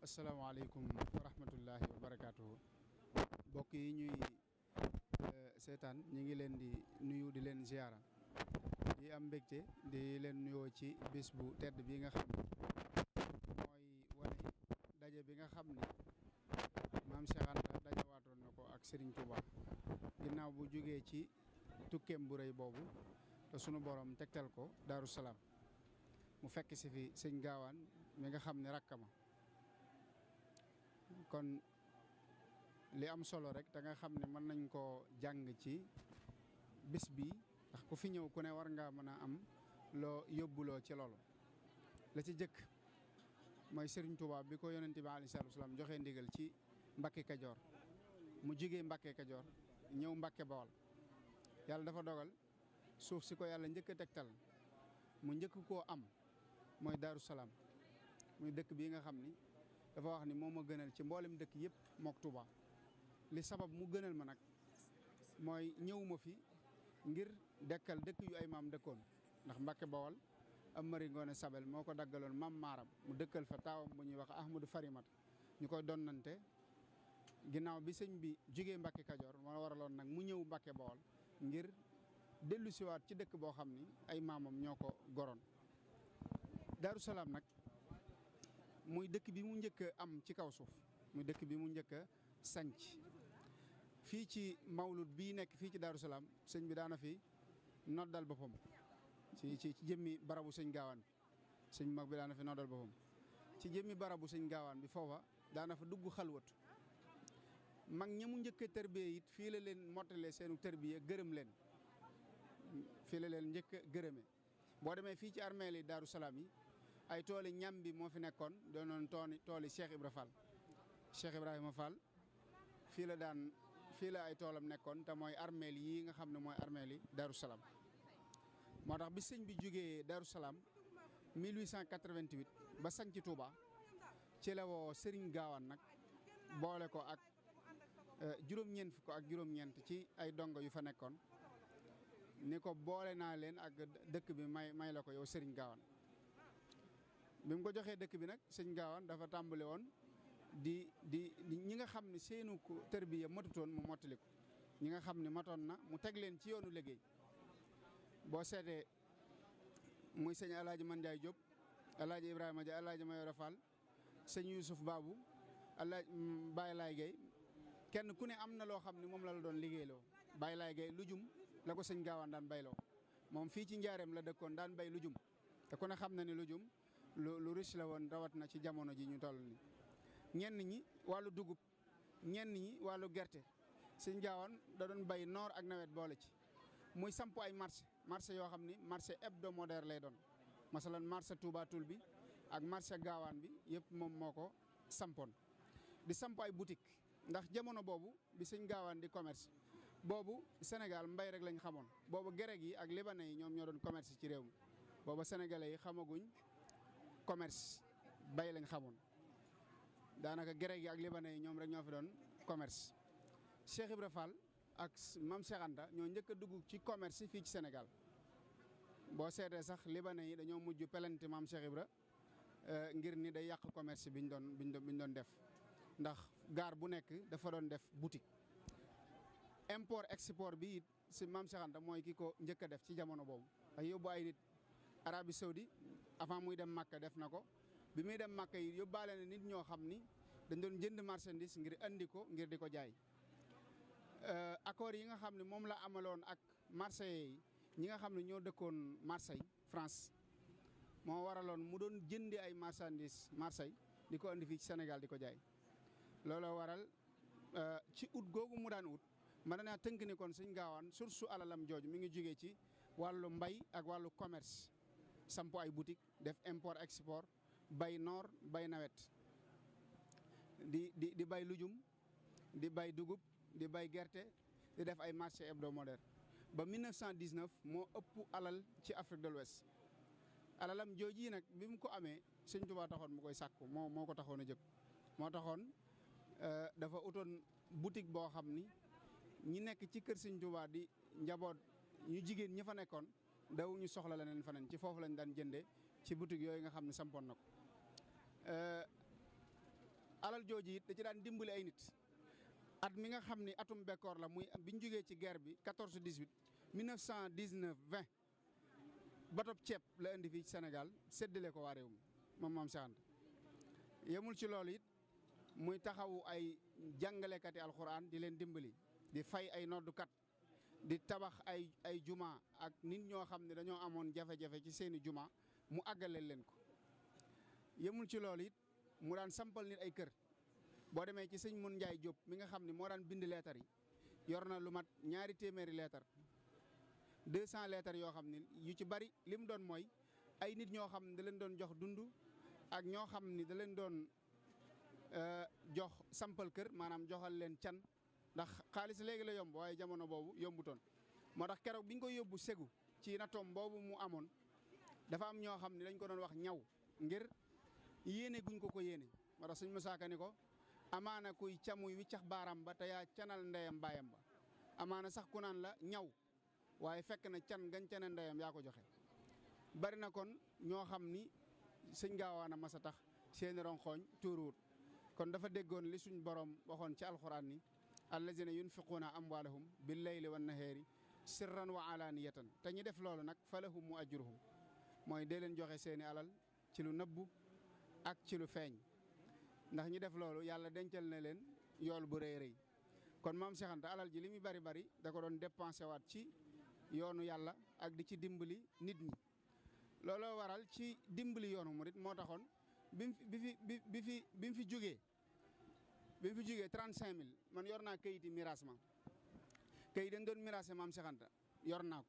asalaamaaleykum wa rahmatullahi wa barakaatuhu mbokk yi ñuy seetaan ñu ngi leen di nuyu di leen ziara di am mbégte di leen nuyoo ci bis bu tedd bi nga xam ne mooy wane daje bi nga xam ni maam Cheikh Anta dajawaatoon na ko ak Serigne Touba ginnaaw bu jógee ci tukkeem bu rëy boobu te sunu borom tegtal ko Darou Salam mu fekk si fi sëñ gaawaan mi nga xam ne rakkama kon li am solo rek da nga xam ne mën nañ koo jàng ci bis bi ndax ku fi ñëw ku ne war ngaa mën a am loo yóbbuloo ci loolu la ci jëkk mooy Serigne Touba bi ko yonente bi alayhi salaatu wasalaam joxee ndigal ci Mbakke Kajoor mu jugee Mbakke Kajoor ñëw Mbakke Bawol yàlla dafa dogal suuf si ko yàlla njëkk a tegtal mu njëkk koo am mooy Darou Salam muy dëkk bii nga xam ni dafa wax ni moo ma gënal ci mboolem dëkk yëpp mook Touba li sabab mu gënal ma nag mooy ñëwuma fi ngir dekkal dëkk yu ay maam dëkkoon ndax Mbakke Bawol am mari ngoone Sabel moo ko daggaloon maam maaram mu dëkkal fa taawam bu ñuy wax Ahmadou Farimata ñu koy donnante ginnaaw bi sëñ bi jugee Mbakke Kajoor moo waraloon nag mu ñëw Mbakke Bawol ngir dellu siwaat ci dëkk boo xam ni ay maamam ñoo ko goroon Darou Salam nag muy dëkk bi mu njëkk a am ci kaw suuf muy dëkk bi mu njëkk a sanc fii ci mawlud bii nekk fii ci Darou Salam sëñ bi daana fi noddal boppam ci jëmmi barabu sëñ gaawaan bi sëñ mag bi daana fi noddal boppam ci jëmmi barabu sëñ gaawaan bi foofa daana fa dugg xalwatu mag ña mu njëkk a tërbiyee it fii la leen mottalee seenu tërbiye gërëm leen fii la leen njëkk a gërëme boo demee fii ci armeel yi Darou Salam yi ay tooli ñam bi moo fi nekkoon doonoon tooli Cheikh Ibra Fall Cheikh Ibrahima Fall fii la ay toolam nekkoon te mooy armeel yi nga xam ne mooy armeel yi Darou Salam moo tax bi sëñ bi jógee Darou Salam 1888 ba sañ ci Touba ci la woo Serigne Gaawaan nag boole ko ak juróom-ñeent ci ay dongo yu fa nekkoon ni ko boole naa leen ak dëkk bi may la ko yow Serigne Gaawaan bi mu ko joxee dëkk bi nag sëñ Gaawaan dafa tàmbale woon di ñi nga xam ne seenu tërbiya matutoon mu mottali ko ñi nga xam ne matoon na mu teg leen ci yoonu liggéey boo seetee muy sëñ Alaaji Man Njaay Diop Alaaji Ibrahima Dia Alaaji Mayoro Fall sëñ Youssouf Babou Alaaji Baye Laay Gay kenn ku ne am na loo xam ne moom la doon liggéeyloo Baye Laay Gay lujum la ko sëñ Gaawaan daan bayloo moom fii ci njaareem la dëkkoon daan bay lujum te ku ne xam na ne lujum lu riche la woon rawat na ci jamono ji ñu toll ni ñenn ñi wàllu dugub ñenn ñi wàllu gerte sëñ Gaawaan da doon bay noor ak nawet boole ci muy samp ay marché yoo xam ni marché hebdomadaire lay doon masalan marché Touba Toul bi ak marché Gaawaan bi yëpp moom moo ko sampoon di samp ay boutique ndax jamono boobu bi sëñ Gaawaan di commerce boobu Sénégal mbay rek lañ xamoon boobu grec yi ak libanais yi ñoom ñoo doon commerce ci réew mi booba sénégalais yi xamaguñ commerce bay lañ xamoon daanaka grec yi ak libanais yi ñoom rek ñoo fi doon commerce Cheikh Ibra Fall ak Mame Cheikh Anta ñoo njëkk a dugg ci commerce fii ci Sénégal boo seetee sax libanais yi dañoo mujj pelante Mame Cheikh Ibra ngir ni day yàq commerce biñ doon def ndax gaar bu nekk dafa doon def boutique import export bi it si Mame Cheikh Anta mooy ki ko njëkk a def ci jamono boobu ak yóbbu ay nit Arabie Saoudi avant muy dem Makka def na ko bi muy dem Makka yi yóbbaale na nit ñoo xam ni dañ doon jënd marchandise ngir andi ko ngir di ko jaay accords yi nga xam ne moom la amaloon ak Marseillais yi ñi nga xam ne ñoo dëkkoon Marseille France moo waraloon mu doon jëndi ay marchandise Marseille di ko andi fii ci Sénégal di ko jaay looloo waral ci ut googu mu daan ut mën naa tënk ni kon sëñ Gaawaan source alalam jooju mi ngi jógee ci wàllu mbay ak wàllu commerce samp ay boutique def import export bay noor bay nawet di bay lujum di bay dugub di bay gerte di def ay marché hebdomadaire ba 1919 moo ëpp alal ci Afrique de l'Ouest alalam jooji nag bi mu ko amee sëñ Tuubaa taxoon mu koy sàkku moo ko taxoon a jëkk moo taxoon dafa utoon boutique boo xam ni ñi nekk ci kër sëñ Tuubaa di njaboot ñu jigéen ñi fa nekkoon daw ñu soxla leneen faneen ci foofu lañ daan jëndee ci boutique yooyu nga xam ne sampoon na ko alal jooju it da ci daan dimbali ay nit at mi nga xam ni atum bekkoor la muy biñ jógee ci guerre bi 14 18 1919 20 batob ceeb la indi fii ci Sénégal séddale ko waa réew mi moom Maam Cheikh Anta yemul ci loolu it muy taxawu ay jàngalekati alxuraan di leen dimbali di fay ay noddukat di tabax ay juma ak nit ñoo xam ne dañoo amoon jafe-jafe ci seeni juma mu àggaleel leen ko yemul ci loolu it mu daan sampal nit ay kër boo demee ci sëñ Mun Njaay Diop mi nga xam ne moo daan bind leetar yi yor na lu mat 200 leetar 200 leetar yoo xam ne yu ci bari li mu doon mooy ay nit ñoo xam ne da leen doon jox dund ak ñoo xam ni da leen doon jox sampal kër maanaam joxal leen can ndax xaalis léegi la yomb waaye jamono boobu yombutoon moo tax keroog bi ñu koy yóbbu segu ci natoom boobu mu amoon dafa am ñoo xam ne dañ ko doon wax ñaw ngir yéene guñ ko yéene moo tax suñ Musaa Ka ni ko amaana kuy camuy wiccax baaram ba te yaa canal ndeyam baayam ba amaana sax ku naan la ñaw waaye fekk na can gañ cane ndeyam yaa ko joxe bari na kon ñoo xam ni sëñ Gaawaan a mas a tax seeni ronxooñ tuuruwut kon dafa déggoon li suñ borom waxoon ci alxuraan ni allazina yunfiquuna amwaalahum bil layli wan nahaari sirran wa alaaniyatan te ñi def loolu nag falahum ajruhum mooy dee leen joxe seeni alal ci lu nëbbu ak ci lu feeñ ndax ñi def loolu yàlla dencal na leen yool bu rëy rëy kon Maam Cheikh Anta alal ji li muy bari bari da ko doon dépensé waat ci yoonu yàlla ak di ci dimbali nit ñi looloo waral ci dimbali yoonu murit moo taxoon bi mu fi jógee 35000 man yor naa kayiti miraas ma kayit dañ doon miraase Maam Cheikh Anta yor naa ko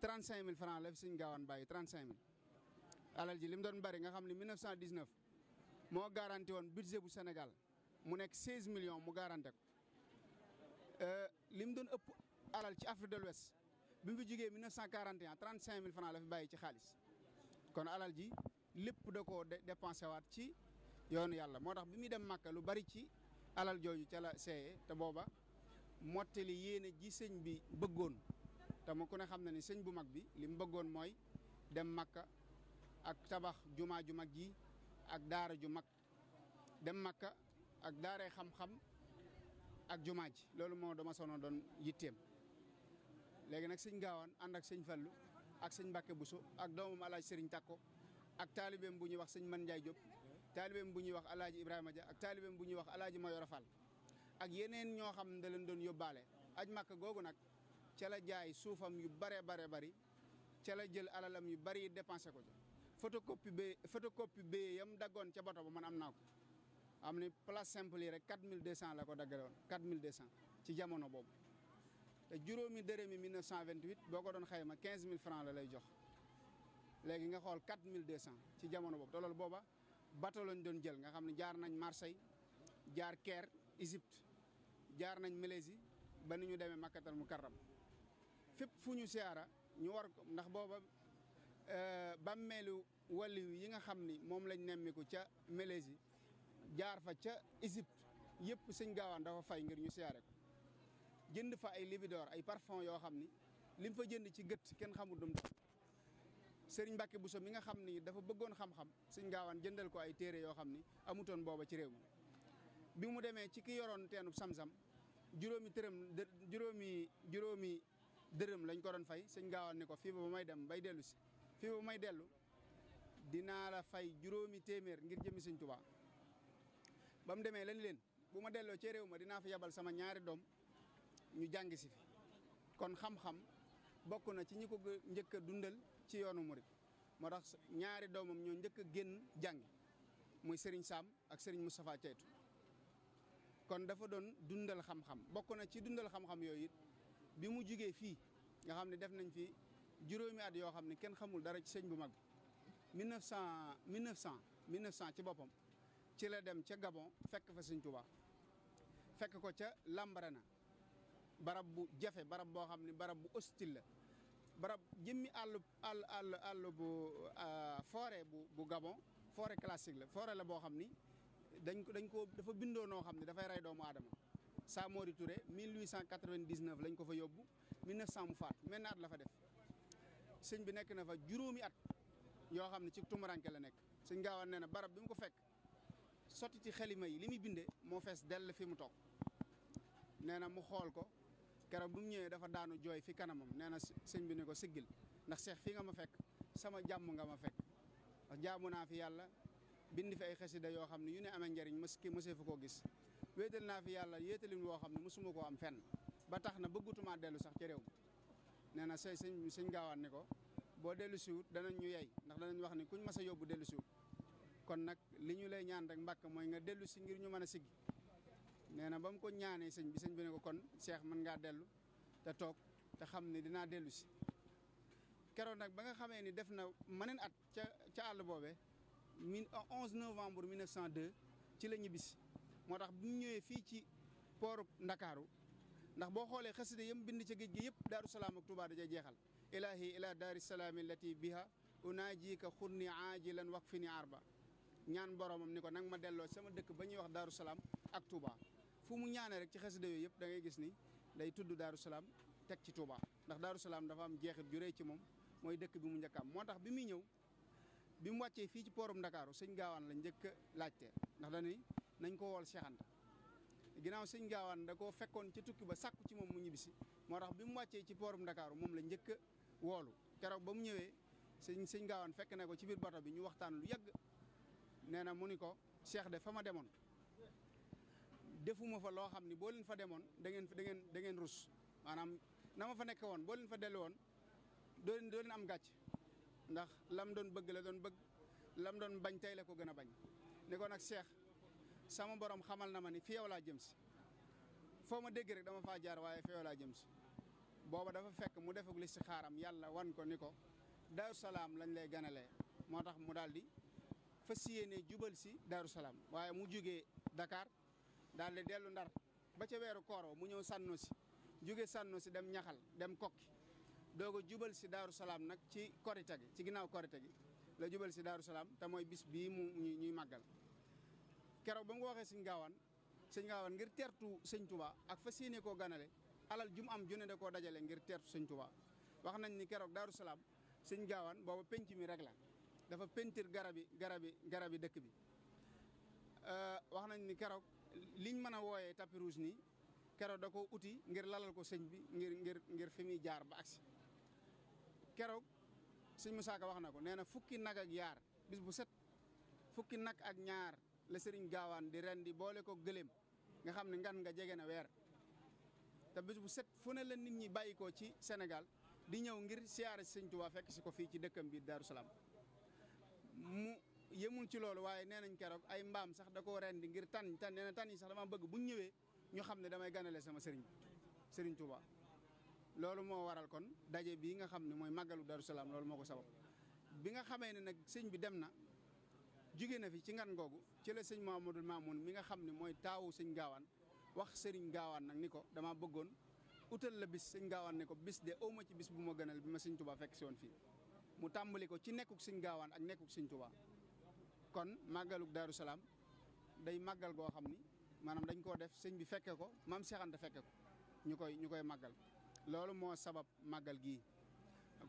35000 francs la fi Sëñ Gaawaan bàyyi 35000 alal ji li mu doon bari nga xam ne 1919 moo garanti woon budget bu Sénégal mu nekk 16 millions mu garanté ko li mu doon ëpp alal ci Afrique de l'Ouest bi mu fi jógee 1941 35000 francs la fi bàyyi ci xaalis kon alal ji lépp da koo dépensé waat ci yoonu yàlla moo tax bi muy dem Màkka lu bari ci alal jooju ca la seeyee te booba mottali yéene ji sëñ bi bëggoon te mu ku ne xam na ni sëñ bu mag bi li mu bëggoon mooy dem Màkka ak tabax jumaa ju mag ji ak daara ju mag dem Màkka ak daaray xam-xam ak jumaa ji loolu moo dama sono doon yitteem léegi nag sëñ Gaawaan ànd ak sëñ Fallu ak sëñ Mbàkke Buso ak doomam alaaji Sëriñ Takko ak taalibeem bu ñuy wax sëñ Man Njaay Diop taalibeem bu ñuy wax alaaji Ibrahima Dia ak taalibeem bu ñuy wax alaaji Mayoro Fall ak yeneen ñoo xam ne da leen doon yóbbaale aj Màkka googu nag ca la jaay suufam yu bare bari ca la jël alalam yu bari dépensé ko ca photocopie ba yam daggoon ca bato ba man am naa ko am ni place simple yi rek 4200 la ko daggale woon 4200 ci jamono boobu te juróomi dërëmi 1928 boo ko doon xayma 15000 francs la lay jox léegi nga xool 4200 ci jamono boobu te loolu booba bateau lañ doon jël nga xam ne jaar nañ Marseille jaar Caire Égypte jaar nañ Malaisie ba ni ñu demee Makkatal Mukarram fépp fu ñu siyaara ñu war ko ndax booba bàmmeelu waliw yi nga xam ni moom lañ nemmiku ca Malaisie jaar fa ca Égypte yëpp sëñ Gaawaan dafa fay ngir ñu siyaare ko jënd fa ay libidoor ay parfum yoo xam ni lim fa jënd ci gët kenn xamul dum Sëriñ Mbàkke Buso mi nga xam ni dafa bëggoon xam-xam sëñ Gaawaan jëndal ko ay téere yoo xam ni amutoon booba ci réew mi bi mu demee ci ki yoroon teenub Sam-Sam juróomi dërëm lañ ko doon fay sëñ Gaawaan ni ko fii ba may dem bay dellu si fii ba may dellu dinaa la fay juróomi téeméer ngir jëmi sëñ Tuubaa ba mu demee lan leen bu ma delloo ci réew ma dinaa fa yabal sama ñaari doom ñu jàngi si fi kon xam-xam bokk na ci ñi ko njëkk a dundal ci yoonu murit moo tax ñaari doomam ñoo njëkk a génn jàngi muy Serigne Sam ak Serigne Moustapha Ceytu kon dafa doon dundal xam-xam bokk na ci dundal xam-xam yooyu it bi mu jugee fii nga xam ne def nañ fi juróomi at yoo xam ne kenn xamul dara ci sëñ bu mag 1900 ci boppam ci la dem ca Gabon fekk fa sëñ Touba fekk ko ca Lambarana barab bu jafe barab boo xam ne barab bu hostile la barab jëmmi àll bu forêt bu Gabon forêt classique la forêt la boo xam ni dañ ko dafa bindoo noo xam ne dafay rey doomu aadama Samori Touré 1899 lañ ko fa yóbbu 1900 mu faat menn at la fa def sëñ bi nekk na fa juróomi at yoo xam ne ci tumuranke la nekk sëñ Gaawaan nee na barab bi mu ko fekk sotti ci xalima yi li muy binde moo fees dell fi mu toog nee na mu xool ko keroog bu mu ñëwee dafa daanu jooy fi kanamam nee na sëñ bi ne ko siggil ndax Cheikh fii nga ma fekk sama jàmm nga ma fekk ndax jaamu naa fi yàlla bind fi ay xasida yoo xam ne yu ne amee njariñ mësee fu koo gis wéetal naa fi yàlla yéetalin woo xam ne mësuma koo am fenn ba tax na bëggutumaa dellu sax ci réew mi nee na sëñ gaawaan ni ko boo dellu siwut danañ ñu yey ndax danañ wax ni kuñ mas a yóbbu dellu siwut kon nag li ñu lay ñaan rek Mbàkke mooy nga dellu si ngir ñu mën a siggi nee na ba mu ko ñaanee sëñ bi ne ko kon Cheikh mën ngaa dellu te toog te xam ne dinaa dellu si keroog nag ba nga xamee ni def na maneen at ca àll boobee 11 novembre 1902 ci la ñibbisi moo tax bu ñu ñëwee fii ci pooru Ndakaaru ndax boo xoolee xasida yëm bind ca géej gi yëpp Daaru Salaam ak Touba dajay jeexal ilahi ila daari salaami allati biha unaajika xurni aajilan waqfini arba ñaan boromam ni ko nag ma delloo sama dëkk ba ñuy wax Daaru Salaam ak Touba fu mu ñaanee rek ci xasida yooyu yëpp da ngay gis ni day tudd Daaru Salaam teg ci Touba ndax Daaru Salaam dafa am jeexit ju rëy ci moom mooy dëkk bi mu njëkk am moo tax bi muy ñëw bi mu wàccee fii ci poorum Ndakaaru sëñ gaawaan la njëkk a laajte ndax dañuy nañ ko wool Cheikh Anta ginnaaw sëñ gaawaan da koo fekkoon ci tukki ba sàkku ci moom mu ñibbisi moo tax bi mu wàccee ci poorum Ndakaaru moom la njëkk a woolu keroog ba mu ñëwee sëñ gaawaan fekk na ko ci biir bato bi ñu waxtaan lu yàgg nee na mu ni ko Cheikh de fa ma demoon defuma fa loo xam ni boo leen fa demoon da ngeen rus maanaam na ma fa nekk woon boo leen fa dellu woon doo leen am gàcc ndax lam doon bëgg la doon bëgg lam doon bañ tey la ko gën a bañ ni ko nag Cheikh sama borom xamal na ma ni fi yow laa jëm si foo ma dégg rek dama faa jaar waaye fi yow laa jëm si booba dafa fekk mu defag li si xaaram yàlla wan ko ni ko Daaru Salaam lañ lay ganalee moo tax mu daal di fas yéene jubal si Daaru Salaam waaye mu jógee Dakar daal di dellu Ndar ba ca weeru koor mu ñëw sànno si jóge sànno si dem ñaxal dem kokki doog a jubal si Daaru Salaam nag ci korite gi ci ginnaaw korite gi la jubal si Daaru Salaam te mooy bis bii ñuy màggal keroog ba mu ko waxee sëñ gaawaan ngir teertu sëñ Touba ak fas yéene koo ganale alal jum am junne da koo dajale ngir teertu sëñ Touba wax nañ ni keroog Daaru Salaam sëñ gaawaan booba penc mi rek la dafa pentir garabi dëkk bi wax nañ ni keroog liñ mën a wooyee tapis rouge nii keroog da ko uti ngir lalal ko sëñ bi ngir fi muy jaar ba agsi keroog sëñ Musaa Ka wax na ko nee na fukki nag ak yaar bis bu set fukki nag ak ñaar la sëriñ gaawaan di ren di boole ko gëléem nga xam ne ngan nga jege na weer te bis bu set fu ne la nit ñi bàyyi ko ci Sénégal di ñëw ngir siyaare sëñ Tuubaa fekk si ko fii ci dëkkam bi Daaru Salaam mu yemul ci loolu waaye nee nañ keroog ay mbaam sax da koo ren di ngir tan nee na tan yi sax dama bëgg bu ñu ñëwee ñu xam ne damay ganale sama sëriñ Touba loolu moo waral kon daje bii nga xam ne mooy màggalu Daaru Salaam loolu moo ko sabab bi nga xamee ne nag sëñ bi dem na jóge na fi ci ngan googu ci la sëñ Mamadou Mamoun mi nga xam ne mooy taawu sëñ gaawaan wax sëriñ gaawaan nag ni ko dama bëggoon utal la bis sëñ gaawaan ne ko bis de awma ci bis bu ma gënal bi ma sëñ Touba fekk si woon fii mu tàmbali ko ci nekkuk sëñ gaawaan ak nekkuk sëñ Touba kon màggaluk Daaru Salaam day màggal goo xam ni maanaam dañ koo def sëñ bi fekke ko maam Cheikh Anta fekke ko ñu koy màggal loolu moo sabab màggal gii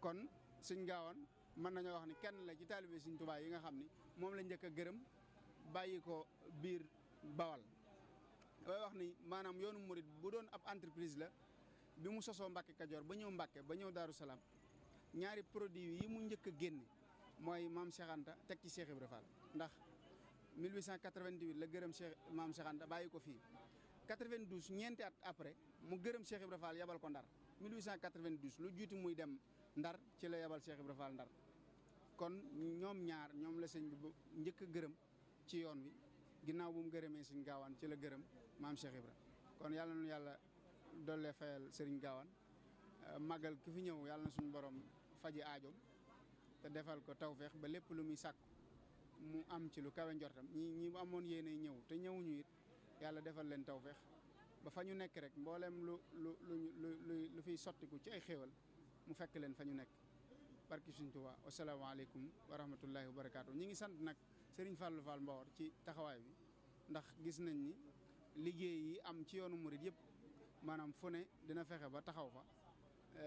kon sëñ gaawaan mën nañoo wax ni kenn la ci taalibe sëñ Touba yi nga xam ni moom la njëkk a gërëm bàyyi ko biir Bawal damay wax ni maanaam yoonu murit bu doon ab entreprise la bi mu sosoo Mbàkke Kajoor ba ñëw Mbàkke ba ñëw Daaru Salaam ñaari produit yi mu njëkk a génne mooy maam Cheikh Anta teg ci Cheikh Ibra Fall ndax 1888 la gërëm Cheikh maam Cheikh Anta bàyyi ko fii 92 ñeenti at après mu gërëm Cheikh Ibra Fall yabal ko Ndar 1892 lu jiitu muy dem Ndar ci la yabal Cheikh Ibra Fall Ndar kon ñoom ñaar ñoom la sëñ bi njëkk a gërëm ci yoon wi ginnaaw bu mu gërëmee sëñ gaawaan ci la gërëm maam Cheikh Ibra kon yàlla na yàlla dollee fayal sëriñ gaawaan màggal ki fi ñëw yàlla na suñu borom faji aajoom te defal ko tawfeex ba lépp lu muy sàkku mu am ci lu kawe njortam ñi amoon yéene ñëw te ñëwuñu it yàlla defal leen tawfeex ba fa ñu nekk rek mboolem lu fiy sottiku ci ay xéewal mu fekk leen fa ñu nekk barki Sëriñ Tuubaa asalaamaaleykum wa rahmatullahi wa barakaatu. ñi ngi sant nag Serigne Fallou Fall Mbawar ci taxawaay bi ndax gis nañ ni liggéey yi am ci yoonu murit yëpp maanaam fu ne dina fexe ba taxaw fa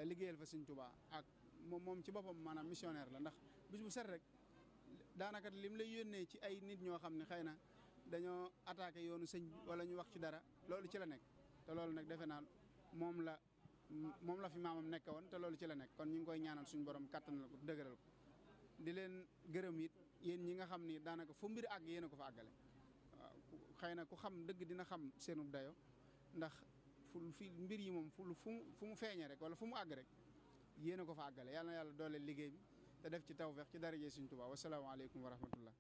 liggéeyal fa Sëriñ Tuubaa ak moom ci boppam maanaam missionnaire la ndax bis bu set rek daanaka lim lay yónnee ci ay nit ñoo xam ne xëy na dañoo attaqué yoonu sëñ bi wala ñu wax ci dara loolu ci la nekk te loolu nag defe naa moom la fi maamam nekk woon te loolu ci la nekk kon ñu ngi koy ñaanal suñu borom kattanal ko dëgëral ko di leen gërëm it yéen ñi nga xam ni daanaka fu mbir àgg yéen a ko fa àggale waaw xëy na ku xam dëgg dina xam seenu dayo ndax fi mbir yi moom fu mu feeñee rek wala fu mu àgg rek yéen a ko fa àggale yàlla na yàlla dooleel liggéey bi te def ci tawfeex ci daraje Sëriñ Tuubaa wasalaamaaleykum wa rahmatullah